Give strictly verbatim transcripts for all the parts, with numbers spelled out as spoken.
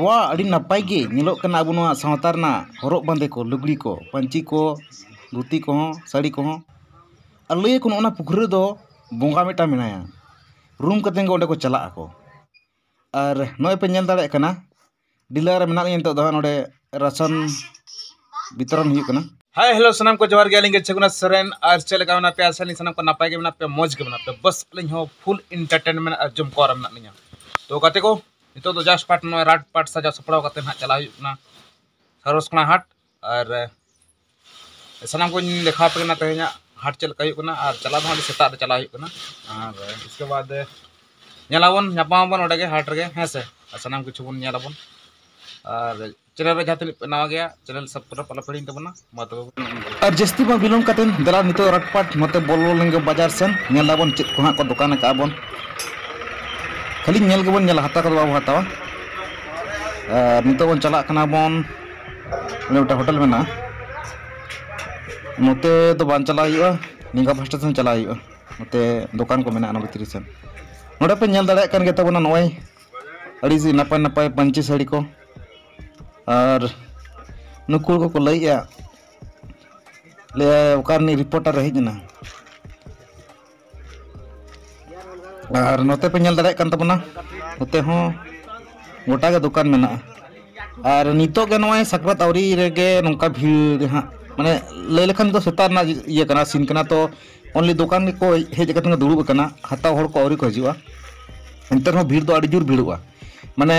ᱣᱟ, ᱟᱹᱰᱤ ᱱᱟᱯᱟᱭ ᱜᱮ ᱧᱮᱞᱚᱜ ᱠᱟᱱᱟ ᱟᱵᱚ ᱱᱚᱣᱟ ᱥᱟᱶᱛᱟ ᱨᱮᱱᱟᱜ ᱦᱚᱨᱚᱜ ᱵᱟᱸᱫᱮ ᱠᱚ, ᱞᱩᱜᱽᱲᱤ ᱠᱚ, ᱯᱟᱹᱧᱪᱤ ᱠᱚ, ᱫᱷᱩᱛᱤ ᱠᱚᱦᱚᱸ, ᱥᱟᱹᱲᱤ ᱠᱚᱦᱚᱸ᱾ ᱟᱨ ᱞᱟᱹᱭ ᱟᱠᱚ ᱱᱚᱜᱼᱚ ᱱᱟ ᱯᱩᱠᱷᱨᱤ ᱨᱮᱫᱚ ᱵᱚᱸᱜᱟ ᱢᱤᱫᱴᱟᱝ ᱢᱮᱱᱟᱭᱟ, ᱨᱩᱢ ᱠᱟᱛᱮ ᱜᱮ ᱚᱸᱰᱮ ᱠᱚ ᱪᱟᱞᱟᱜ ᱟᱠᱚ᱾ ᱟᱨ ᱱᱚᱜᱼᱚᱭ ᱯᱮ ᱧᱮᱞ ᱫᱟᱲᱮᱭᱟᱜ ᱠᱟᱱᱟ, ᱰᱤᱞᱟᱨ ᱨᱮ ᱢᱮᱱᱟᱜ ᱞᱤᱧᱟ ᱱᱤᱛᱚᱜ ᱫᱚ ᱦᱟᱸᱜ, ᱱᱚᱰᱮ ᱨᱟᱥᱚᱱ ᱵᱤᱛᱚᱨᱚᱱ ᱦᱩᱭᱩᱜ ᱠᱟᱱᱟ᱾ ᱦᱟᱭ, ᱦᱮᱞᱳ, ᱥᱟᱱᱟᱢ ᱠᱚ ᱡᱚᱦᱟᱨ ᱜᱮ᱾ ᱟᱹᱞᱤᱧ ᱜᱮ ᱪᱷᱮᱜᱩᱱᱟ ᱥᱚᱨᱮᱱ᱾ ᱟᱨ ᱪᱮᱫ ᱞᱮᱠᱟ ᱢᱮᱱᱟᱜ ᱯᱮᱭᱟ? ᱟᱥᱟ ᱟᱹᱞᱤᱧ ᱥᱟᱱᱟᱢ ᱠᱚ ᱱᱟᱯᱟᱭ ᱜᱮ ᱢᱮᱱᱟᱜ ᱯᱮᱭᱟ, ᱢᱚᱡᱽ ᱜᱮ ᱢᱮᱱᱟᱜ ᱯᱮᱭᱟ᱾ ᱵᱟᱥ ᱟᱹᱞᱤᱧ ᱦᱚᱸ ᱯᱷᱩᱞ ᱮᱱᱴᱟᱨᱴᱮᱱᱢᱮᱱᱴ ᱟᱨ ᱡᱚᱢ ᱠᱚ ᱟᱨ ᱢᱮᱱᱟᱜ ᱞᱤᱧᱟ᱾ ᱛᱚ ᱜᱟᱛᱮ ᱠᱚ, ᱱᱤᱛᱚᱜ ᱫᱚ ᱡᱟᱥᱴ ᱯᱟᱴ, ᱱᱚᱣᱟ ᱨᱟᱴ ᱯᱟᱴ ᱥᱟᱡᱟᱣ ᱥᱟᱯᱲᱟᱣ ᱠᱟᱛᱮ ᱱᱟᱦᱟᱜ ᱪᱟᱞᱟᱣ ᱦᱩᱭᱩᱜ ᱠᱟᱱᱟ ᱥᱟᱨᱚᱥᱠᱷᱟᱱᱟ ᱦᱟᱴ᱾ ᱟᱨ, ᱮ, ᱥᱟᱱᱟᱢ ᱠᱚᱧ ᱫᱮᱠᱷᱟᱣ ᱟᱯᱮ ᱠᱟᱱᱟ ᱛᱮᱦᱮᱧᱟᱜ ᱦᱟᱴ ᱪᱮᱫ ᱞᱮᱠᱟ ᱦᱩᱭᱩᱜ ᱠᱟᱱᱟ᱾ ᱟᱨ ᱪᱟᱞᱟᱣ ᱫᱚ ᱦᱟᱸᱜ ᱟᱹᱰᱤ ᱥᱮᱛᱟᱜ ᱨᱮ ᱪᱟᱞᱟᱣ ᱦᱩᱭᱩᱜ ᱠᱟᱱᱟ᱾ ᱟᱨ, ᱮ, ᱤᱥᱠᱮ ᱵᱟᱫ, ᱮ, ᱧᱮᱞᱟᱵᱚᱱ, ᱧᱟᱯᱟᱢ ᱟᱵᱚᱱ ᱚᱸᱰᱮ ᱜᱮ ᱦᱟᱴ ᱨᱮᱜᱮ, ᱦᱮᱸ ᱥᱮ? ᱟᱨ ᱥᱟᱱᱟᱢ ᱠᱤᱪᱷᱩ ᱵᱚᱱ ᱧᱮᱞᱟᱵᱚᱱ᱾ ᱟᱨ ᱪᱮᱱᱮᱞ ᱨᱮ ᱡᱟᱦᱟᱸ ᱛᱤᱱᱟᱹᱜ ᱯᱮ ᱱᱟᱣᱟ ᱜᱮᱭᱟ, ᱪᱮᱱᱮᱞ ᱥᱟᱵᱥᱠᱨᱟᱭᱤᱵ ᱟᱞᱚ ᱯᱮ ᱦᱤᱲᱤᱧ ᱛᱟᱵᱚᱱᱟ᱾ ᱢᱟ ᱛᱚᱵᱮ᱾ ᱟᱨ ᱡᱟᱹᱥᱛᱤ ᱵᱟᱝ ᱵᱤᱞᱚᱢ ᱠᱟᱛᱮ, ᱫᱮᱞᱟ ᱱᱤᱛᱚᱜ ᱨᱟᱴᱯᱟᱴ ᱱᱚᱛᱮ ᱵᱚᱞᱚ ᱞᱮᱱ ᱜᱮ ᱵᱟᱡᱟᱨ ᱥᱮᱱ, ᱧᱮᱞ ᱟᱵᱚᱱ ᱪᱮᱫ ᱠᱚ ᱦᱟᱸᱜ ᱠᱚ ᱫᱚᱠᱟᱱ ᱟᱠᱟᱫ ᱵᱚᱱ᱾ ᱠᱷᱟᱹᱞᱤ ᱧᱮᱞ ᱜᱮᱵᱚᱱ ᱧᱮᱞᱟ, ᱦᱟᱛᱟᱣ ᱠᱚᱫᱚ ᱵᱟᱵᱚ ᱦᱟᱛᱟᱣᱟ᱾ ᱟᱨ ᱱᱤᱛᱚᱜ ᱵᱚᱱ ᱪᱟᱞᱟᱜ ᱠᱟᱱᱟ ᱵᱚᱱ, ᱚᱸᱰᱮ ᱢᱤᱫᱴᱟᱝ ᱦᱳᱴᱮᱞ ᱢᱮᱱᱟᱜᱼᱟ, ᱱᱚᱛᱮ ᱫᱚ ᱵᱟᱝ ᱪᱟᱞᱟᱜ ᱦᱩᱭᱩᱜᱼᱟ, ᱱᱤᱝᱠᱟ ᱯᱟᱥᱴᱟ ᱥᱮᱱ ᱪᱟᱞᱟᱜ ᱦᱩᱭᱩᱜᱼᱟ᱾ ᱱᱚᱛᱮ ᱫᱚᱠᱟᱱ ᱠᱚ ᱢᱮᱱᱟᱜᱼᱟ ᱚᱱᱟ ᱵᱷᱤᱛᱨᱤ ᱥᱮᱱ᱾ ᱱᱚᱰᱮ ᱯᱮ ᱧᱮᱞ ᱫᱟᱲᱮᱭᱟᱜ ᱠᱟᱱ ᱜᱮ ᱛᱟᱵᱚᱱᱟ, ᱱᱚᱜᱼᱚᱭ ᱟᱹᱰᱤ ᱱᱟᱯᱟᱭ ᱱᱟᱯᱟᱭ ᱯᱟᱹᱧᱪᱤ ᱥᱟᱹᱲᱤ ᱠᱚ᱾ ᱟᱨ ᱱᱩᱠᱩ ᱠᱚᱠᱚ ᱞᱟᱹᱭᱮᱜᱼᱟ, ᱞᱟᱹᱭᱟᱭ, "ᱚᱠᱟ ᱨᱤᱱᱤᱡ ᱨᱤᱯᱳᱨᱴᱟᱨ ᱮ ᱦᱮᱡ ᱮᱱᱟ?" ᱟᱨ ᱱᱚᱛᱮ ᱯᱮ ᱧᱮᱞ ᱫᱟᱲᱮᱭᱟᱜ ᱠᱟᱱ ᱛᱟᱵᱚᱱᱟ, ᱱᱚᱛᱮ ᱦᱚᱸ ᱜᱚᱴᱟ ᱜᱮ ᱫᱚᱠᱟᱱ ᱢᱮᱱᱟᱜᱼᱟ᱾ ᱟᱨ ᱱᱤᱛᱚᱜ ᱜᱮ ᱱᱚᱜᱼᱚᱭ ᱥᱟᱠᱨᱟᱛ ᱟᱹᱣᱨᱤ ᱨᱮᱜᱮ ᱱᱚᱝᱠᱟ ᱵᱷᱤᱲ ᱦᱟᱸᱜ, ᱢᱟᱱᱮ, ᱞᱟᱹᱭ ᱞᱮᱠᱷᱟᱱ ᱫᱚ ᱥᱮᱛᱟᱜ ᱨᱮᱱᱟᱜ ᱤᱭᱟᱹ ᱠᱟᱱᱟ, ᱥᱤᱱ ᱠᱟᱱᱟ᱾ ᱛᱚ only ᱫᱚᱠᱟᱱ ᱜᱮᱠᱚ ᱦᱮᱡ ᱠᱟᱛᱮ ᱠᱚ ᱫᱩᱲᱩᱵ ᱟᱠᱟᱱᱟ, ᱦᱟᱛᱟᱣ ᱦᱚᱲ ᱠᱚ ᱟᱹᱣᱨᱤ ᱠᱚ ᱦᱤᱡᱩᱜᱼᱟ᱾ ᱮᱱᱛᱮ ᱨᱮᱦᱚᱸ ᱵᱷᱤᱲ ᱫᱚ ᱟᱹᱰᱤ ᱡᱳᱨ ᱵᱷᱤᱲᱚᱜᱼᱟ, ᱢᱟᱱᱮ,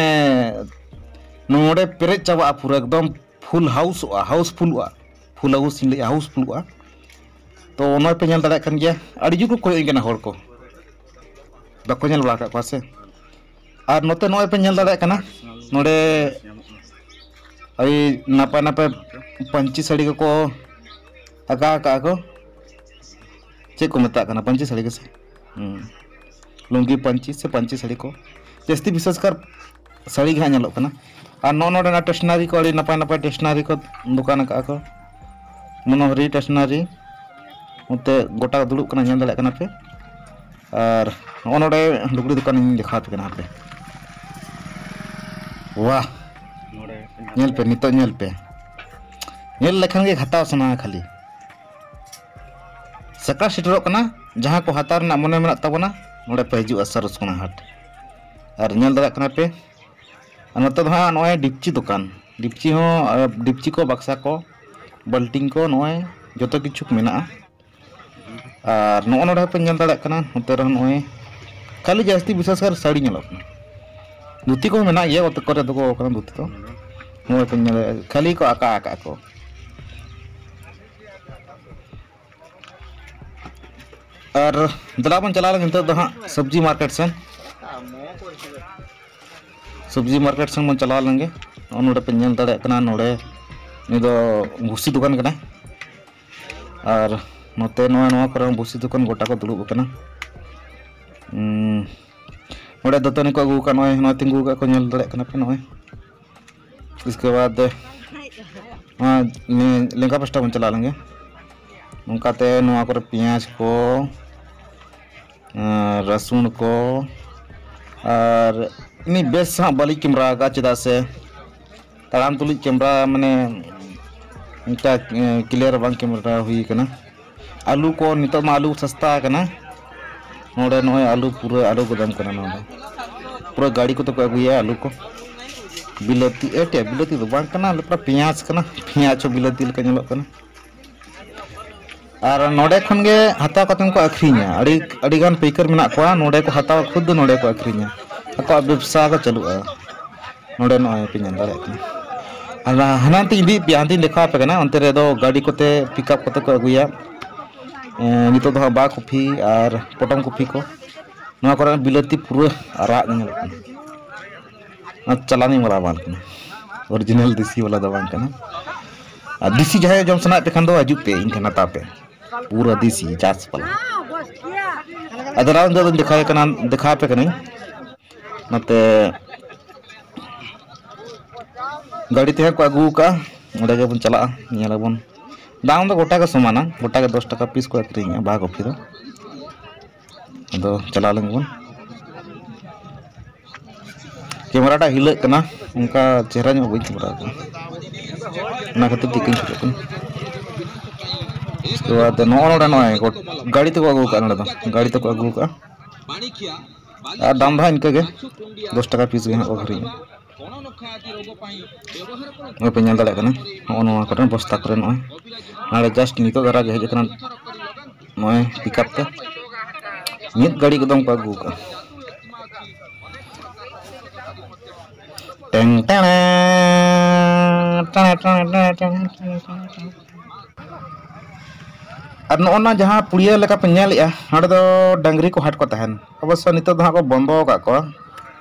ᱱᱚᱰᱮ ᱯᱮᱨᱮᱡ ᱪᱟᱵᱟᱜᱼᱟ ᱯᱩᱨᱟᱹ, ᱮᱠᱫᱚᱢ ᱯᱷᱩᱞ ᱦᱟᱣᱩᱥᱚᱜᱼᱟ, ᱦᱟᱣᱩᱥᱯᱷᱩᱞᱚᱜᱼᱟ, ᱯᱷᱩᱞ ᱦᱟᱣᱩᱥ ᱤᱧ ᱞᱟᱹᱭᱮᱫᱼᱟ, ᱦᱟᱣᱩᱥᱯᱷᱩᱞᱚᱜᱼᱟ᱾ ᱛᱚ ᱱᱚᱜᱼᱚᱭ ᱯᱮ ᱧᱮᱞ ᱫᱟᱲᱮᱭᱟᱜ ᱠᱟᱱ ᱜᱮᱭᱟ, ᱟᱹᱰᱤ ᱡᱳᱨ ᱠᱚ ᱠᱚᱭᱚᱜ ᱟᱹᱧ ᱠᱟᱱᱟ ᱦᱚᱲ ᱠᱚ, ᱵᱟᱠᱚ ᱧᱮᱞ ᱵᱟᱲᱟ ᱟᱠᱟᱫ ᱠᱚᱣᱟ ᱥᱮ᱾ ᱟᱨ ᱱᱚᱛᱮ ᱱᱚᱜᱼᱚᱭ ᱯᱮ ᱧᱮᱞ ᱫᱟᱲᱮᱭᱟᱜ ᱠᱟᱱᱟ, ᱱᱚᱰᱮ ᱟᱹᱰᱤ ᱱᱟᱯᱟᱭ ᱱᱟᱯᱟᱭ ᱯᱟᱹᱧᱪᱤ ᱥᱟᱹᱲᱤ ᱠᱚᱠᱚ ᱟᱠᱟ ᱟᱠᱟᱫᱼᱟ ᱠᱚ᱾ ᱪᱮᱫ ᱠᱚ ᱢᱮᱛᱟᱜ ᱠᱟᱱᱟ? ᱯᱟᱹᱧᱪᱤ ᱥᱟᱹᱲᱤ ᱜᱮᱥᱮ? ᱦᱩᱸ᱾ ᱞᱩᱝᱜᱤ ᱯᱟᱹᱧᱪᱤ ᱥᱮ ᱯᱟᱹᱧᱪᱤ ᱥᱟᱹᱲᱤ ᱠᱚ, ᱡᱟᱹᱥᱛᱤ ᱵᱤᱥᱮᱥ ᱠᱟᱨ ᱥᱟᱹᱲᱤ ᱜᱮ ᱦᱟᱸᱜ ᱧᱮᱞᱚᱜ ᱠᱟᱱᱟ᱾ ᱟᱨ ᱱᱚᱜᱼᱚ ᱱᱚᱰᱮᱱᱟᱜ ᱴᱮᱥᱱᱟᱨᱤ ᱠᱚ, ᱟᱹᱰᱤ ᱱᱟᱯᱟᱭ ᱱᱟᱯᱟᱭ ᱴᱮᱥᱱᱟᱨᱤ ᱠᱚ ᱫᱚᱠᱟᱱ ᱟᱠᱟᱫᱼᱟ ᱠᱚ, ᱢᱚᱱᱳᱦᱚᱨᱤ ᱴᱮᱥᱱᱟᱨᱤ᱾ ᱱᱚᱛᱮ ᱜᱚᱴᱟ ᱫᱩᱲᱩᱵ ᱠᱟᱱᱟ, ᱧᱮᱞ ᱫᱟᱲᱮᱭᱟᱜ ᱠᱟᱱᱟ ᱯᱮ᱾ ᱟᱨ ᱱᱚᱜᱼᱚ ᱱᱚᱰᱮ ᱞᱩᱜᱽᱲᱤ ᱫᱚᱠᱟᱱ ᱤᱧ ᱫᱮᱠᱷᱟᱣ ᱟᱯᱮ ᱠᱟᱱᱟ ᱦᱟᱯᱮ᱾ ᱣᱟᱦ, ᱧᱮᱞ ᱯᱮ, ᱱᱤᱛᱚᱜ ᱧᱮᱞ ᱯᱮ, ᱧᱮᱞ ᱞᱮᱠᱷᱟᱱ ᱜᱮ ᱦᱟᱛᱟᱣ ᱥᱟᱱᱟᱣᱟ ᱠᱷᱟᱹᱞᱤ᱾ ᱥᱟᱠᱨᱟᱛ ᱥᱮᱴᱮᱨᱚᱜ ᱠᱟᱱᱟ, ᱡᱟᱦᱟᱸ ᱠᱚ ᱦᱟᱛᱟᱣ ᱨᱮᱱᱟᱜ ᱢᱚᱱᱮ ᱢᱮᱱᱟᱜ ᱛᱟᱵᱚᱱᱟ, ᱱᱚᱰᱮ ᱯᱮ ᱦᱤᱡᱩᱜᱼᱟ ᱥᱟᱨᱚᱥᱠᱳᱱᱟ ᱦᱟᱴ᱾ ᱟᱨ ᱧᱮᱞ ᱫᱟᱲᱮᱭᱟᱜ ᱠᱟᱱᱟ ᱯᱮ, ᱟᱨ ᱱᱚᱛᱮ ᱫᱚ ᱦᱟᱸᱜ ᱱᱚᱜᱼᱚᱭ ᱰᱤᱯᱪᱤ ᱫᱚᱠᱟᱱ, ᱰᱤᱯᱪᱤ ᱦᱚᱸ, ᱟᱨ ᱰᱤᱯᱪᱤ ᱠᱚ, ᱵᱟᱠᱥᱟ ᱠᱚ, ᱵᱟᱹᱞᱴᱤᱱ ᱠᱚ, ᱱᱚᱜᱼᱚᱭ ᱡᱚᱛᱚ ᱠᱤᱪᱷᱩ ᱢᱮᱱᱟᱜᱼᱟ᱾ ᱟᱨ ᱱᱚᱜᱼᱚ ᱱᱚᱰᱮ ᱦᱚᱸᱯᱮ ᱧᱮᱞ ᱫᱟᱲᱮᱭᱟᱜ ᱠᱟᱱᱟ, ᱱᱚᱛᱮ ᱨᱮᱦᱚᱸ ᱱᱚᱜᱼᱚᱭ ᱠᱷᱟᱹᱞᱤ ᱡᱟᱹᱥᱛᱤ ᱵᱤᱥᱮᱥ ᱠᱟᱨ ᱥᱟᱹᱲᱤ ᱧᱮᱞᱚᱜ ᱠᱟᱱᱟ᱾ ᱫᱷᱩᱛᱤ ᱠᱚᱦᱚᱸ ᱢᱮᱱᱟᱜ ᱜᱮᱭᱟ, ᱚᱛᱮ ᱠᱚᱨᱮ ᱫᱚᱠᱚ ᱠᱟᱱᱟ ᱫᱷᱩᱛᱤ ᱫᱚ᱾ ᱱᱚᱜᱼᱚᱭ ᱯᱮ ᱧᱮᱞ ᱫᱟᱲᱮᱭᱟᱜᱼᱟ, ᱠᱷᱟᱹᱞᱤ ᱠᱚ ᱟᱠᱟ ᱟᱠᱟᱫ ᱠᱚ᱾ ᱟᱨ ᱫᱮᱞᱟ ᱵᱚᱱ ᱪᱟᱞᱟᱣ ᱞᱮᱱ ᱱᱤᱛᱚᱜ ᱫᱚ ᱦᱟᱸᱜ ᱥᱚᱵᱽᱡᱤ ᱢᱟᱨᱠᱮᱴ ᱥᱮᱱ᱾ ᱥᱚᱵᱽᱡᱤ ᱢᱟᱨᱠᱮᱴ ᱥᱮᱱ ᱵᱚᱱ ᱪᱟᱞᱟᱣ ᱞᱮᱱ ᱜᱮ᱾ ᱱᱚᱜᱼᱚ ᱱᱚᱰᱮ ᱯᱮ ᱧᱮᱞ ᱫᱟᱲᱮᱭᱟᱜ ᱠᱟᱱᱟ, ᱱᱚᱰᱮ ᱱᱩᱭ ᱫᱚ ᱵᱷᱩᱥᱤ ᱫᱚᱠᱟᱱ ᱠᱟᱱᱟᱭ᱾ ᱟᱨ ᱱᱚᱛᱮ ᱱᱚᱣᱟ, ᱱᱚᱣᱟ ᱠᱚᱨᱮ ᱦᱚᱸ ᱵᱷᱩᱥᱤ ᱫᱚᱠᱟᱱ ᱜᱚᱴᱟ ᱠᱚ ᱫᱩᱲᱩᱵ ᱟᱠᱟᱱᱟ᱾ ᱩᱸ, ᱱᱚᱰᱮ ᱫᱟᱹᱛᱟᱹᱱᱤ ᱠᱚ ᱟᱹᱜᱩ ᱟᱠᱟᱫ, ᱱᱚᱜᱼᱚᱭ, ᱱᱚᱜᱼᱚᱭ ᱛᱤᱸᱜᱩ ᱟᱠᱟᱫ ᱠᱚ, ᱧᱮᱞ ᱫᱟᱲᱮᱭᱟᱜ ᱠᱟᱱᱟ ᱯᱮ ᱱᱚᱜᱼᱚᱭ᱾ ᱤᱥᱠᱮ ᱵᱟᱫ ᱱᱚᱣᱟ ᱞᱮᱸᱜᱟ ᱯᱟᱥᱴᱟ ᱵᱚᱱ ᱪᱟᱞᱟᱣ ᱞᱮᱱ ᱜᱮ᱾ ᱱᱚᱝᱠᱟᱛᱮ ᱱᱚᱣᱟ ᱠᱚᱨᱮ ᱯᱮᱸᱭᱟᱡᱽ ᱠᱚ, ᱟᱨ ᱨᱟᱹᱥᱩᱱ ᱠᱚ, ᱟᱨ ᱤᱧ ᱵᱮᱥ ᱦᱟᱸᱜ ᱵᱟᱹᱞᱤᱧ ᱠᱮᱢᱨᱟ ᱟᱠᱟᱫᱼᱟ, ᱪᱮᱫᱟᱜ ᱥᱮ ᱛᱟᱲᱟᱢ ᱛᱩᱞᱩᱡ ᱠᱮᱢᱨᱟ ᱢᱟᱱᱮ ᱢᱤᱫᱴᱟᱝ, ᱮᱸ, ᱠᱞᱤᱭᱟᱨ ᱵᱟᱝ ᱠᱮᱢᱨᱟ ᱦᱩᱭ ᱟᱠᱟᱱᱟ᱾ ᱟᱹᱞᱩ ᱠᱚ, ᱱᱤᱛᱚᱜ ᱢᱟ ᱟᱹᱞᱩ ᱥᱟᱥᱛᱟ ᱟᱠᱟᱱᱟ᱾ ᱱᱚᱰᱮ ᱱᱚᱜᱼᱚᱭ ᱟᱹᱞᱩ, ᱯᱩᱨᱟᱹ ᱟᱹᱞᱩ ᱜᱚᱫᱟᱢ ᱠᱟᱱᱟ ᱱᱚᱰᱮ᱾ ᱯᱩᱨᱟᱹ ᱜᱟᱹᱰᱤ ᱠᱚᱛᱮ ᱠᱚ ᱟᱹᱜᱩᱭᱟ ᱟᱹᱞᱩ ᱠᱚ᱾ ᱵᱤᱞᱟᱹᱛᱤ, ᱮ, ᱪᱮᱫ ᱵᱤᱞᱟᱹᱛᱤ ᱫᱚ ᱵᱟᱝ ᱠᱟᱱᱟ, ᱟᱞᱮ ᱯᱮᱸᱭᱟᱡᱽ ᱠᱟᱱᱟ᱾ ᱯᱮᱸᱭᱟᱡᱽ ᱦᱚᱸ ᱵᱤᱞᱟᱹᱛᱤ ᱞᱮᱠᱟ ᱧᱮᱞᱚᱜ ᱠᱟᱱᱟ᱾ ᱟᱨ ᱱᱚᱰᱮ ᱠᱷᱚᱱ ᱜᱮ ᱦᱟᱛᱟᱣ ᱠᱟᱛᱮ ᱠᱚ ᱟᱹᱠᱷᱨᱤᱧᱟ᱾ ᱟᱹᱰᱤ, ᱟᱹᱰᱤ ᱜᱟᱱ ᱯᱟᱹᱭᱠᱟᱹᱨ ᱢᱮᱱᱟᱜ ᱠᱚᱣᱟ, ᱱᱚᱰᱮ ᱠᱚ ᱦᱟᱛᱟᱣᱟ, ᱠᱷᱩᱫ ᱫᱚ ᱱᱚᱰᱮ ᱠᱚ ᱟᱹᱠᱷᱨᱤᱧᱟ, ᱟᱠᱚᱣᱟᱜ ᱵᱮᱵᱽᱥᱟ ᱠᱚ ᱪᱟᱹᱞᱩᱜᱼᱟ᱾ ᱱᱚᱰᱮ ᱱᱚᱜᱼᱚᱭ ᱯᱮ ᱧᱮᱞ ᱫᱟᱲᱮᱭᱟᱜ ᱠᱟᱱᱟ᱾ ᱟᱨ ᱦᱟᱱᱟᱱ ᱛᱤᱧ ᱤᱫᱤᱭᱮᱫ ᱯᱮᱭᱟ, ᱦᱟᱱᱛᱮᱧ ᱫᱮᱠᱷᱟᱣ ᱟᱯᱮ ᱠᱟᱱᱟ, ᱚᱱᱛᱮ ᱨᱮᱫᱚ ᱜᱟᱹᱰᱤ ᱠᱚᱛᱮ, ᱯᱤᱠᱟᱯ ᱠᱚᱛᱮ ᱠᱚ ᱟᱹᱜᱩᱭᱟ᱾ ᱮᱸ, ᱱᱤᱛᱚᱜ ᱫᱚ ᱦᱟᱸᱜ ᱵᱟ ᱠᱚᱯᱷᱤ ᱟᱨ ᱯᱚᱴᱚᱢ ᱠᱚᱯᱷᱤ ᱠᱚ᱾ ᱱᱚᱣᱟ ᱠᱚᱨᱮ ᱵᱤᱞᱟᱹᱛᱤ ᱯᱩᱨᱟᱹ ᱟᱨᱟᱜ ᱜᱮ ᱧᱮᱞᱚᱜ ᱠᱟᱱᱟ᱾ ᱟᱨ ᱪᱟᱞᱟᱱᱤ ᱢᱟᱞᱟ ᱵᱟᱝ ᱠᱟᱱᱟ, ᱚᱨᱤᱡᱤᱱᱟᱞ ᱫᱮᱥᱤ ᱵᱟᱞᱟ ᱫᱚ ᱵᱟᱝ ᱠᱟᱱᱟ᱾ ᱟᱨ ᱫᱮᱥᱤ ᱡᱟᱦᱟᱸᱭ ᱡᱚᱢ ᱥᱟᱱᱟᱭᱮᱫ ᱯᱮ ᱠᱷᱟᱱ ᱫᱚ ᱦᱤᱡᱩᱜ ᱯᱮ, ᱤᱧ ᱴᱷᱮᱱ ᱦᱟᱛᱟᱣ ᱯᱮ, ᱯᱩᱨᱟᱹ ᱫᱮᱥᱤ ᱪᱟᱥ ᱵᱟᱞᱟ᱾ ᱟᱫᱚ ᱱᱚᱜᱼᱚᱭ ᱱᱤᱛᱚᱜ ᱫᱚᱧ ᱫᱮᱠᱷᱟᱣ ᱠᱟᱱᱟ, ᱫᱮᱠᱷᱟᱣ ᱟᱯᱮ ᱠᱟᱹᱱᱟᱹᱧ᱾ ᱱᱚᱛᱮ ᱜᱟᱹᱰᱤ ᱛᱮᱦᱚᱸ ᱠᱚ ᱟᱹᱜᱩ ᱟᱠᱟᱫᱼᱟ, ᱚᱸᱰᱮ ᱜᱮᱵᱚᱱ ᱪᱟᱞᱟᱜᱼᱟ, ᱧᱮᱞ ᱟᱵᱚᱱ᱾ ᱫᱟᱢ ᱫᱚ ᱜᱚᱴᱟ ᱜᱮ ᱥᱚᱢᱟᱱᱟ, ᱜᱚᱴᱟ ᱜᱮ ᱫᱚᱥ ᱴᱟᱠᱟ ᱯᱤᱥ ᱠᱚ ᱟᱹᱠᱷᱨᱤᱧᱟ ᱵᱟ ᱠᱚᱯᱷᱤ ᱫᱚ᱾ ᱟᱫᱚ ᱪᱟᱞᱟᱣ ᱞᱮᱱ ᱜᱮᱵᱚᱱ᱾ ᱠᱮᱢᱮᱨᱟᱴᱟᱜ ᱦᱤᱞᱟᱹᱜ ᱠᱟᱱᱟ, ᱚᱱᱠᱟ ᱪᱮᱦᱨᱟ ᱧᱚᱜ ᱵᱟᱹᱧ ᱠᱮᱢᱮᱨᱟ ᱠᱟᱱᱟ, ᱚᱱᱟ ᱠᱷᱟᱹᱛᱤᱨ ᱛᱮ ᱤᱠᱟᱹᱧ ᱠᱷᱚᱡᱚᱜ ᱠᱟᱱᱟ᱾ ᱩᱥᱠᱮ ᱵᱟᱫ ᱱᱚᱜᱼᱚ ᱱᱚᱰᱮ ᱱᱚᱜᱼᱚᱭ ᱜᱚᱴ-, ᱜᱟᱹᱲᱤ ᱛᱮᱠᱚ ᱟᱹᱜᱩ ᱠᱟᱜᱼᱟ, ᱱᱚᱰᱮ ᱫᱚ ᱜᱟᱹᱲᱤ ᱛᱮᱠᱚ ᱟᱹᱜᱩ ᱠᱟᱜᱼᱟ᱾ ᱟᱨ ᱫᱟᱢ ᱫᱚ ᱦᱟᱸᱜ ᱤᱱᱠᱟᱹ ᱜᱮ, ᱫᱚᱥ ᱴᱟᱠᱟ ᱯᱤᱥ ᱜᱮ ᱦᱟᱸᱜ ᱠᱚ ᱟᱹᱠᱷᱨᱤᱧᱟ᱾ ᱱᱚᱜᱼᱚᱭ ᱯᱮ ᱧᱮᱞ ᱫᱟᱲᱮᱭᱟᱜ ᱠᱟᱱᱟ, ᱱᱚᱜᱼᱚ ᱱᱚᱣᱟ ᱠᱚᱨᱮ ᱵᱚᱥᱛᱟ ᱠᱚᱨᱮ ᱱᱚᱜᱼᱚᱭ ᱱᱚᱰᱮ just ᱱᱤᱛᱚᱜ ᱫᱷᱟᱨᱟ ᱜᱮ ᱦᱮᱡ ᱟᱠᱟᱱᱟ ᱱᱚᱜᱼᱚᱭ ᱯᱤᱠᱟᱯ ᱛᱮ᱾ ᱢᱤᱫ ᱜᱟᱹᱲᱤ ᱮᱠᱫᱚᱢ ᱠᱚ ᱟᱹᱜᱩ ᱠᱟᱜᱼᱟ᱾ ᱴᱮᱝ ᱴᱮᱬᱮ, ᱴᱮᱬᱮ, ᱴᱮᱬᱮ, ᱴᱮᱬᱮ, ᱴᱮᱬᱮ, ᱴᱮᱬᱮ, ᱴᱮᱬᱮ᱾ ᱟᱨ ᱱᱚᱜᱼᱚ ᱱᱟ ᱡᱟᱦᱟᱸ ᱯᱩᱲᱤᱭᱟᱹ ᱞᱮᱠᱟ ᱯᱮ ᱧᱮᱞᱮᱜᱼᱟ, ᱱᱚᱸᱰᱮ ᱫᱚ ᱰᱟᱹᱝᱨᱤ ᱠᱚ ᱦᱟᱴ ᱠᱚ ᱛᱟᱦᱮᱱ᱾ ᱚᱵᱚᱥᱥᱚ ᱱᱤᱛᱚᱜ ᱫᱚ ᱦᱟᱸᱜ ᱠᱚ ᱵᱚᱱᱫᱚ ᱟᱠᱟᱫ ᱠᱚᱣᱟ,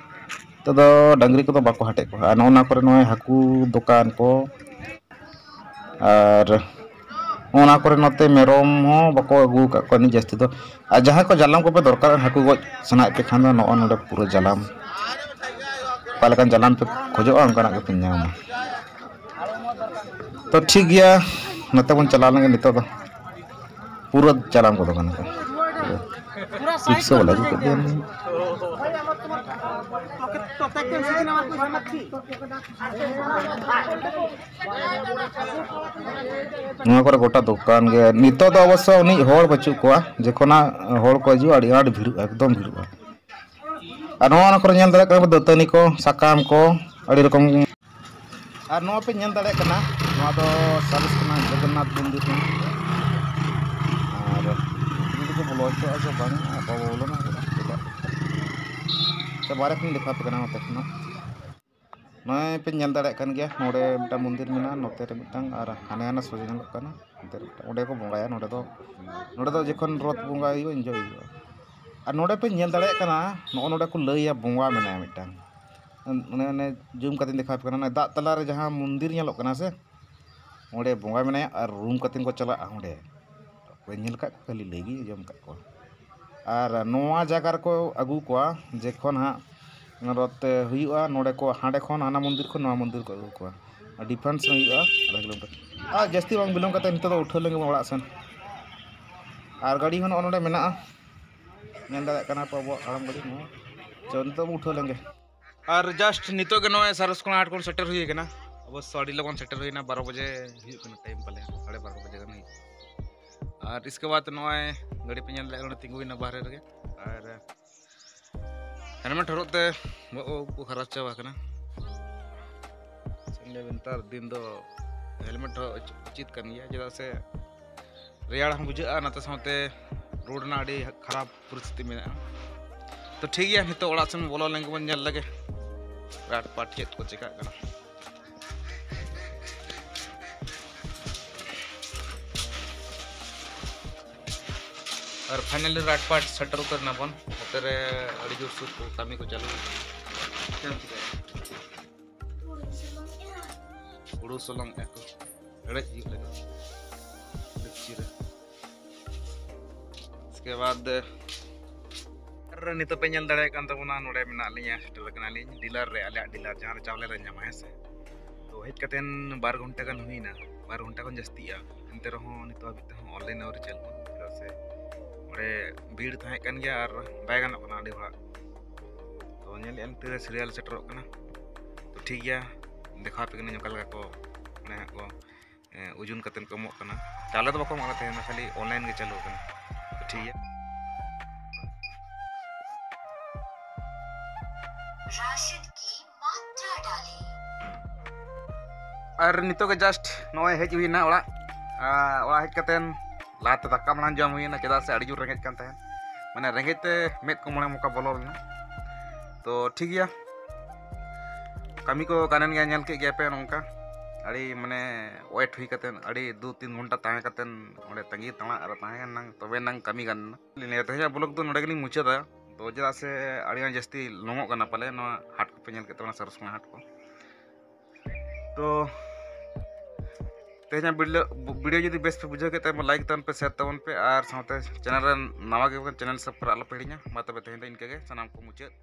ᱱᱤᱛᱚᱜ ᱫᱚ ᱰᱟᱹᱝᱨᱤ ᱠᱚᱫᱚ ᱵᱟᱠᱚ ᱦᱟᱴᱮᱫ ᱠᱚᱣᱟ᱾ ᱟᱨ ᱱᱚᱜᱼᱚ ᱱᱟ ᱠᱚᱨᱮ ᱱᱚᱜᱼᱚᱭ ᱦᱟᱹᱠᱩ ᱫᱚᱠᱟᱱ ᱠᱚ, ᱟᱨ ᱚᱱᱟ ᱠᱚᱨᱮ ᱱᱚᱛᱮ ᱢᱮᱨᱚᱢ ᱦᱚᱸ ᱵᱟᱠᱚ ᱟᱹᱜᱩ ᱟᱠᱟᱫ ᱠᱚᱣᱟ ᱩᱱᱟᱹᱜ ᱡᱟᱹᱥᱛᱤ ᱫᱚ᱾ ᱟᱨ ᱡᱟᱦᱟᱸᱭ ᱠᱚ ᱡᱟᱞᱟᱢ ᱠᱚᱯᱮ ᱫᱚᱨᱠᱟᱨ, ᱦᱟᱹᱠᱩ ᱜᱚᱡ ᱥᱟᱱᱟᱭᱮᱫ ᱯᱮ ᱠᱷᱟᱱ ᱫᱚ, ᱱᱚᱜᱼᱚ ᱱᱚᱰᱮ ᱯᱩᱨᱟᱹ ᱡᱟᱞᱟᱢ, ᱚᱠᱟ ᱞᱮᱠᱟᱱ ᱡᱟᱞᱟᱢ ᱯᱮ ᱠᱷᱚᱡᱚᱜᱼᱟ, ᱚᱱᱠᱟᱱᱟᱜ ᱜᱮᱯᱮ ᱧᱟᱢᱟ᱾ ᱛᱚ ᱴᱷᱤᱠ ᱜᱮᱭᱟ, ᱱᱚᱛᱮ ᱵᱚᱱ ᱪᱟᱞᱟᱣ ᱞᱮᱱᱜᱮ ᱱᱤᱛᱚᱜ ᱫᱚ᱾ ᱯᱩᱨᱟᱹ ᱡᱟᱞᱟᱢ ᱠᱚᱫᱚ ᱠᱟᱱᱟ ᱠᱚ᱾ ᱨᱤᱠᱥᱟ ᱵᱟᱞᱟ ᱟᱹᱜᱩ ᱠᱮᱫ ᱞᱮᱭᱟ᱾ ᱱᱚᱣᱟ ᱠᱚᱨᱮ ᱜᱚᱴᱟ ᱫᱚᱠᱟᱱ ᱜᱮ᱾ ᱱᱤᱛᱚᱜ ᱫᱚ ᱚᱵᱚᱥᱥᱚ ᱩᱱᱟᱹᱜ ᱦᱚᱲ ᱵᱟᱹᱪᱩᱜ ᱠᱚᱣᱟ, ᱡᱚᱠᱷᱚᱱᱟᱜ ᱦᱚᱲ ᱠᱚ ᱦᱤᱡᱩᱜᱼᱟ, ᱟᱹᱰᱤ ᱟᱸᱴ ᱵᱷᱤᱲᱚᱜᱼᱟ, ᱮᱠᱫᱚᱢ ᱵᱷᱤᱲᱚᱜᱼᱟ᱾ ᱟᱨ ᱱᱚᱣᱟ, ᱱᱚᱣᱟ ᱠᱚᱨᱮ ᱧᱮᱞ ᱫᱟᱲᱮᱭᱟᱜ ᱠᱟᱱᱟ ᱯᱮ, ᱫᱟᱹᱛᱟᱹᱱᱤ ᱠᱚ, ᱥᱟᱠᱟᱢ ᱠᱚ, ᱟᱹᱰᱤ ᱨᱚᱠᱚᱢ᱾ ᱟᱨ ᱱᱚᱣᱟ ᱯᱮ ᱧᱮᱞ ᱫᱟᱲᱮᱭᱟᱜ ᱠᱟᱱᱟ, ᱱᱚᱣᱟ ᱫᱚ ᱥᱟᱞᱮᱥ ᱠᱟᱱᱟ ᱡᱚᱜᱚᱱᱱᱟᱛᱷ ᱢᱚᱱᱫᱤᱨ ᱠᱟᱱᱟ᱾ ᱟᱨ ᱡᱩᱫᱤ ᱠᱚ ᱵᱚᱞᱚ ᱦᱚᱪᱚᱣᱟᱜᱼᱟ ᱥᱮ ᱵᱟᱝ, ᱟᱨ ᱵᱟᱵᱚ ᱵᱚᱞᱚᱱᱟ, ᱪᱮᱫᱟᱜ? ᱥᱮ ᱵᱟᱦᱨᱮ ᱠᱷᱚᱱᱤᱧ ᱫᱮᱠᱷᱟᱣ ᱟᱯᱮ ᱠᱟᱱᱟ ᱱᱚᱛᱮ ᱠᱷᱚᱱᱟᱜ᱾ ᱱᱚᱜᱼᱚᱭ ᱯᱮ ᱧᱮᱞ ᱫᱟᱲᱮᱭᱟᱜ ᱠᱟᱱ ᱜᱮᱭᱟ, ᱱᱚᱰᱮ ᱢᱤᱫᱴᱟᱝ ᱢᱚᱱᱫᱤᱨ ᱢᱮᱱᱟᱜᱼᱟ, ᱱᱚᱛᱮ ᱨᱮ ᱢᱤᱫᱴᱟᱝ, ᱟᱨ ᱦᱟᱱᱮ ᱦᱟᱱᱟ ᱥᱚᱡᱷᱮ ᱧᱮᱞᱚᱜ ᱠᱟᱱᱟ, ᱚᱱᱛᱮ ᱨᱮ ᱢᱤᱫᱴᱟᱝ᱾ ᱚᱸᱰᱮ ᱠᱚ ᱵᱚᱸᱜᱟᱭᱟ᱾ ᱱᱚᱰᱮ ᱫᱚ, ᱱᱚᱰᱮ ᱫᱚ ᱡᱚᱠᱷᱚᱱ ᱨᱚᱛ ᱵᱚᱸᱜᱟ ᱦᱩᱭᱩᱜᱼᱟ, ᱩᱱ ᱡᱚᱦᱚᱜ ᱦᱩᱭᱩᱜᱼᱟ᱾ ᱟᱨ ᱱᱚᱰᱮ ᱯᱮ ᱧᱮᱞ ᱫᱟᱲᱮᱭᱟᱜ ᱠᱟᱱᱟ, ᱱᱚᱜᱼᱚ ᱱᱚᱰᱮ ᱠᱚ ᱞᱟᱹᱭᱟ ᱵᱚᱸᱜᱟ ᱢᱮᱱᱟᱭᱟ ᱢᱤᱫᱴᱟᱝ᱾ ᱚᱱᱮ, ᱚᱱᱮ ᱡᱩᱢ ᱠᱟᱛᱮᱧ ᱫᱮᱠᱷᱟᱣ ᱟᱯᱮ ᱠᱟᱱᱟ, ᱚᱱᱮ ᱫᱟᱜ ᱛᱟᱞᱟᱨᱮ ᱡᱟᱦᱟᱸ ᱢᱚᱱᱫᱤᱨ ᱧᱮᱞᱚᱜ ᱠᱟᱱᱟ ᱥᱮ, ᱚᱸᱰᱮ ᱵᱚᱸᱜᱟ ᱢᱮᱱᱟᱭᱟ ᱟᱨ ᱨᱩᱢ ᱠᱟᱛᱮ ᱠᱚ ᱪᱟᱞᱟᱜᱼᱟ ᱚᱸᱰᱮ᱾ ᱵᱟᱹᱧ ᱧᱮᱞ ᱟᱠᱟᱫ ᱠᱚᱣᱟ, ᱠᱷᱟᱹᱞᱤ ᱞᱟᱹᱭ ᱜᱤᱧ ᱟᱸᱡᱚᱢ ᱟᱠᱟᱫ ᱠᱚᱣᱟ᱾ ᱟᱨ ᱱᱚᱣᱟ ᱡᱟᱭᱜᱟ ᱨᱮᱠᱚ ᱟᱹᱜᱩ ᱠᱚᱣᱟ, ᱡᱮᱠᱷᱚᱱ ᱦᱟᱸᱜ ᱨᱚᱛ ᱦᱩᱭᱩᱜᱼᱟ, ᱱᱚᱰᱮ ᱠᱚ, ᱦᱟᱸᱰᱮ ᱠᱷᱚᱱ ᱦᱟᱱᱟ ᱢᱚᱱᱫᱤᱨ ᱠᱷᱚᱱ ᱱᱚᱣᱟ ᱢᱚᱱᱫᱤᱨ ᱠᱚ ᱟᱹᱜᱩ ᱠᱚᱣᱟ᱾ ᱟᱨ ᱰᱤᱯᱷᱮᱱᱥ ᱦᱩᱭᱩᱜᱼᱟ ᱟᱫᱷᱟ ᱠᱤᱞᱳᱢᱤᱴᱟᱨ᱾ ᱟᱨ ᱡᱟᱹᱥᱛᱤ ᱵᱟᱝ ᱵᱤᱞᱚᱢ ᱠᱟᱛᱮ ᱱᱤᱛᱚᱜ ᱫᱚ ᱩᱴᱷᱟᱹᱣ ᱞᱮᱱ ᱜᱮᱵᱚᱱ ᱚᱲᱟᱜ ᱥᱮᱱ᱾ ᱟᱨ ᱜᱟᱹᱰᱤ ᱦᱚᱸ ᱱᱚᱜᱼᱚ ᱱᱚᱰᱮ ᱢᱮᱱᱟᱜᱼᱟ, ᱧᱮᱞ ᱫᱟᱲᱮᱭᱟᱜ ᱠᱟᱱᱟ ᱯᱮ ᱟᱵᱚᱣᱟᱜ ᱦᱟᱲᱟᱢ ᱜᱟᱹᱰᱤ ᱱᱚᱣᱟ᱾ ᱪᱚ, ᱱᱤᱛᱚᱜ ᱵᱚᱱ ᱩᱴᱷᱟᱹᱣ ᱞᱮᱱ ᱜᱮ᱾ ᱟᱨ just ᱱᱤᱛᱚᱜ ᱜᱮ ᱱᱚᱜᱼᱚᱭ ᱥᱟᱨᱚᱥᱠᱳᱱᱟ ᱦᱟᱴ ᱠᱷᱚᱱ ᱥᱮᱴᱮᱨ ᱦᱩᱭ ᱠᱟᱱᱟ᱾ ᱚᱵᱚᱥᱥᱚ ᱟᱹᱰᱤ ᱞᱚᱜᱚᱱ ᱥᱮᱴᱮᱨ ᱦᱩᱭᱱᱟ, ᱵᱟᱨᱚ ᱵᱟᱡᱮ ᱦᱩᱭᱩᱜ ᱠᱟᱱᱟ ᱴᱟᱭᱤᱢ ᱯᱟᱞᱮ, ᱥᱟᱲᱮ ᱵᱟᱨᱚ ᱵᱟᱡᱮ ᱜᱟᱱ ᱦᱩᱭᱩᱜ ᱠᱟᱱᱟ᱾ ᱟᱨ ᱤᱥᱠᱮ ᱵᱟᱫ ᱱᱚᱜᱼᱚᱭ ᱜᱟᱹᱰᱤ ᱯᱮ ᱧᱮᱞ ᱫᱟᱲᱮᱭᱟᱜ ᱠᱟᱱᱟ, ᱛᱤᱸᱜᱩᱭᱮᱱᱟ ᱵᱟᱦᱨᱮ ᱨᱮᱜᱮ᱾ ᱟᱨ ᱦᱮᱞᱢᱮᱴ ᱦᱚᱨᱚᱜ ᱛᱮ ᱵᱚᱦᱚᱜ ᱩᱵ ᱠᱚ ᱠᱷᱟᱨᱟᱯ ᱪᱟᱵᱟ ᱠᱟᱱᱟ᱾ ᱪᱮᱫ ᱮᱢ ᱞᱟᱹᱭᱟ, ᱱᱮᱛᱟᱨ ᱫᱤᱱ ᱫᱚ ᱦᱮᱞᱢᱮᱴ ᱦᱚᱸ ᱩᱪᱤᱛ ᱠᱟᱱ ᱜᱮᱭᱟ, ᱪᱮᱫᱟᱜ ᱥᱮ ᱨᱮᱭᱟᱲ ᱦᱚᱸ ᱵᱩᱡᱷᱟᱹᱜᱼᱟ, ᱱᱚᱛᱮ ᱥᱟᱶᱛᱮ ᱨᱳᱰ ᱨᱮᱱᱟᱜ ᱟᱹᱰᱤ ᱠᱷᱟᱨᱟᱯ ᱯᱚᱨᱤᱥᱛᱷᱤᱛᱤ ᱢᱮᱱᱟᱜᱼᱟ᱾ ᱛᱚ ᱴᱷᱤᱠ ᱜᱮᱭᱟ, ᱱᱤᱛᱚᱜ ᱚᱲᱟᱜ ᱥᱮᱱ ᱵᱚᱞᱚ ᱞᱮᱱ ᱜᱮᱵᱚᱱ ᱧᱮᱞ ᱞᱮᱜᱮ ᱨᱟᱴ ᱯᱟᱴ ᱪᱮᱫ ᱠᱚ ᱪᱮᱠᱟᱜ ᱠᱟᱱᱟ᱾ ᱟᱨ finally ᱨᱟᱴ ᱯᱟᱴ ᱥᱮᱴᱮᱨ ᱩᱛᱟᱹᱨ ᱱᱟᱵᱚᱱ᱾ ᱱᱚᱛᱮ ᱨᱮ ᱟᱹᱰᱤ ᱡᱳᱨ ᱥᱩᱨ ᱠᱚ ᱠᱟᱹᱢᱤ ᱠᱚ ᱪᱟᱹᱞᱩ ᱟᱠᱟᱱᱟ᱾ ᱪᱮᱫ ᱮᱢ ᱪᱤᱠᱟᱹᱭᱟ? ᱦᱩᱲᱩ ᱥᱚᱞᱚᱝ ᱮ ᱠᱚ᱾ ᱦᱮᱲᱦᱮᱫ ᱦᱩᱭᱩᱜ ᱞᱟᱹᱜᱤᱫ ᱰᱮᱠᱪᱤ ᱨᱮ᱾ ᱤᱥᱠᱮ ᱵᱟᱫ ᱟᱨ ᱱᱤᱛᱚᱜ ᱯᱮ ᱧᱮᱞ ᱫᱟᱲᱮᱭᱟᱜ ᱠᱟᱱ ᱛᱟᱵᱚᱱᱟ, ᱱᱚᱰᱮ ᱢᱮᱱᱟᱜ ᱞᱤᱧᱟ, ᱥᱮᱴᱮᱨ ᱠᱟᱱᱟᱞᱤᱧ ᱰᱤᱞᱟᱨ ᱨᱮ, ᱟᱞᱮᱭᱟᱜ ᱰᱤᱞᱟᱨ ᱡᱟᱦᱟᱸ ᱨᱮ ᱪᱟᱣᱞᱮ ᱞᱮ ᱧᱟᱢᱟ, ᱦᱮᱸ ᱥᱮ᱾ ᱛᱚ ᱦᱮᱡ ᱠᱟᱛᱮᱱ ᱵᱟᱨ ᱜᱷᱚᱱᱴᱟ ᱜᱟᱱ ᱦᱩᱭᱱᱟ, ᱵᱟᱨ ᱜᱷᱚᱱᱴᱟ ᱠᱷᱚᱱ ᱡᱟᱹᱥᱛᱤᱜᱼᱟ, ᱮᱱᱛᱮ ᱨᱮᱦᱚᱸ ᱱᱤᱛᱚᱜ ᱦᱟᱹᱵᱤᱡ ᱛᱮᱦᱚᱸ ᱚᱱᱞᱟᱭᱤᱱ ᱟᱹᱣᱨᱤ ᱪᱟᱹᱞᱩᱜᱼᱟ, ᱪᱮᱫᱟᱜ ᱥᱮ ᱚᱸᱰᱮ ᱵᱷᱤᱲ ᱛᱟᱦᱮᱸ ᱠᱟᱱ ᱜᱮᱭᱟ ᱟᱨ ᱵᱟᱭ ᱜᱟᱱᱚᱜ ᱠᱟᱱᱟ ᱟᱹᱰᱤ ᱦᱚᱲᱟᱜ᱾ ᱛᱚ ᱧᱮᱞᱮᱫᱼᱟ ᱞᱤᱧ ᱛᱤᱨᱮ ᱥᱤᱨᱤᱭᱟᱞ ᱥᱮᱴᱮᱨᱚᱜ ᱠᱟᱱᱟ᱾ ᱛᱚ ᱴᱷᱤᱠ ᱜᱮᱭᱟ, ᱫᱮᱠᱷᱟᱣ ᱟᱯᱮ ᱠᱟᱹᱱᱟᱹᱧ ᱚᱠᱟ ᱞᱮᱠᱟ ᱠᱚ ᱢᱟᱱᱮ ᱦᱟᱸᱜ ᱠᱚ ᱮ, ᱳᱡᱚᱱ ᱠᱟᱛᱮᱫ ᱠᱚ ᱮᱢᱚᱜ ᱠᱟᱱᱟ᱾ ᱪᱟᱣᱞᱮ ᱫᱚ ᱵᱟᱠᱚ ᱮᱢᱚᱜ ᱠᱟᱱᱟ, ᱛᱟᱦᱮᱸᱱᱟ ᱠᱷᱟᱹᱞᱤ ᱚᱱᱞᱟᱭᱤᱱ ᱜᱮ ᱪᱟᱹᱞᱩ ᱟᱠᱟᱱᱟ᱾ ᱴᱷᱤᱠ ᱜᱮᱭᱟ᱾ राशन की मात्रा डालें। ᱟᱨ ᱱᱤᱛᱚᱜ ᱜᱮ just ᱱᱚᱜᱼᱚᱭ ᱦᱮᱡ ᱦᱩᱭᱱᱟ ᱚᱲᱟᱜ᱾ ᱟᱨ ᱚᱲᱟᱜ ᱦᱮᱡ ᱠᱟᱛᱮᱱ ᱞᱟᱦᱟᱛᱮ ᱫᱟᱠᱟ ᱢᱟᱲᱟᱝ ᱡᱚᱢ ᱦᱩᱭᱱᱟ, ᱪᱮᱫᱟᱜ ᱥᱮ ᱟᱹᱰᱤ ᱡᱳᱨ ᱨᱮᱸᱜᱮᱡ ᱠᱟᱱ ᱛᱟᱦᱮᱸᱫ, ᱢᱟᱱᱮ ᱨᱮᱸᱜᱮᱡ ᱛᱮ ᱢᱮᱫ ᱠᱚ ᱢᱚᱬᱮ ᱢᱚᱠᱟ ᱵᱚᱞᱚ ᱞᱮᱱᱟ᱾ ᱛᱚ ᱴᱷᱤᱠ ᱜᱮᱭᱟ, ᱠᱟᱹᱢᱤ ᱠᱚ ᱠᱟᱱᱮᱱ ᱜᱮᱭᱟ, ᱧᱮᱞ ᱠᱮᱫ ᱜᱮᱭᱟ ᱯᱮ ᱱᱚᱝᱠᱟ ᱟᱹᱰᱤ ᱢᱟᱱᱮ wait ᱦᱩᱭ ᱠᱟᱛᱮᱱ, ᱟᱹᱰᱤ ᱫᱩ ᱛᱤᱱ ᱜᱷᱚᱱᱴᱟ ᱛᱟᱦᱮᱸ ᱠᱟᱛᱮᱱ ᱚᱸᱰᱮ ᱛᱟᱺᱜᱤ ᱛᱟᱲᱟᱜ ᱨᱮ ᱛᱟᱦᱮᱸ ᱠᱟᱱᱟ, ᱛᱚᱵᱮ ᱱᱟᱝ ᱠᱟᱹᱢᱤ ᱜᱟᱱ ᱮᱱᱟ᱾ ᱛᱮᱦᱮᱧᱟᱜ vlog ᱫᱚ ᱱᱚᱰᱮ ᱜᱮᱞᱤᱧ ᱢᱩᱪᱟᱹᱫᱟ᱾ ᱛᱚ ᱪᱮᱫᱟᱜ ᱥᱮ ᱟᱹᱰᱤᱜᱟᱱ ᱡᱟᱹᱥᱛᱤ ᱞᱚᱝᱚᱜ ᱠᱟᱱᱟ ᱯᱟᱞᱮ, ᱱᱚᱣᱟ ᱦᱟᱴ ᱠᱚᱯᱮ ᱧᱮᱞ ᱠᱮᱫ ᱛᱟᱵᱚᱱᱟ, ᱥᱟᱨᱚᱥᱠᱳᱱᱟ ᱦᱟᱴ ᱠᱚ᱾ ᱛᱚ ᱛᱮᱦᱮᱧᱟᱜ video, video ᱡᱩᱫᱤ ᱵᱮᱥ ᱯᱮ ᱵᱩᱡᱷᱟᱹᱣ ᱠᱮᱫ ᱛᱟᱵᱚᱱᱟ, like ᱛᱟᱵᱚᱱ ᱯᱮ, share ᱛᱟᱵᱚᱱ ᱯᱮ, ᱟᱨ ᱥᱟᱶᱛᱮ channel ᱨᱮ ᱱᱟᱣᱟ ᱜᱮ ᱠᱷᱟᱱ channel subscribe ᱟᱞᱚ ᱯᱮ ᱦᱤᱲᱤᱧᱟ᱾ ᱢᱟ ᱛᱚᱵᱮ ᱛᱮᱦᱮᱧ ᱫᱚ ᱤᱱᱠᱟᱹ ᱜᱮ, ᱥᱟᱱᱟᱢ ᱠᱚ ᱢᱩᱪᱟᱹᱫ᱾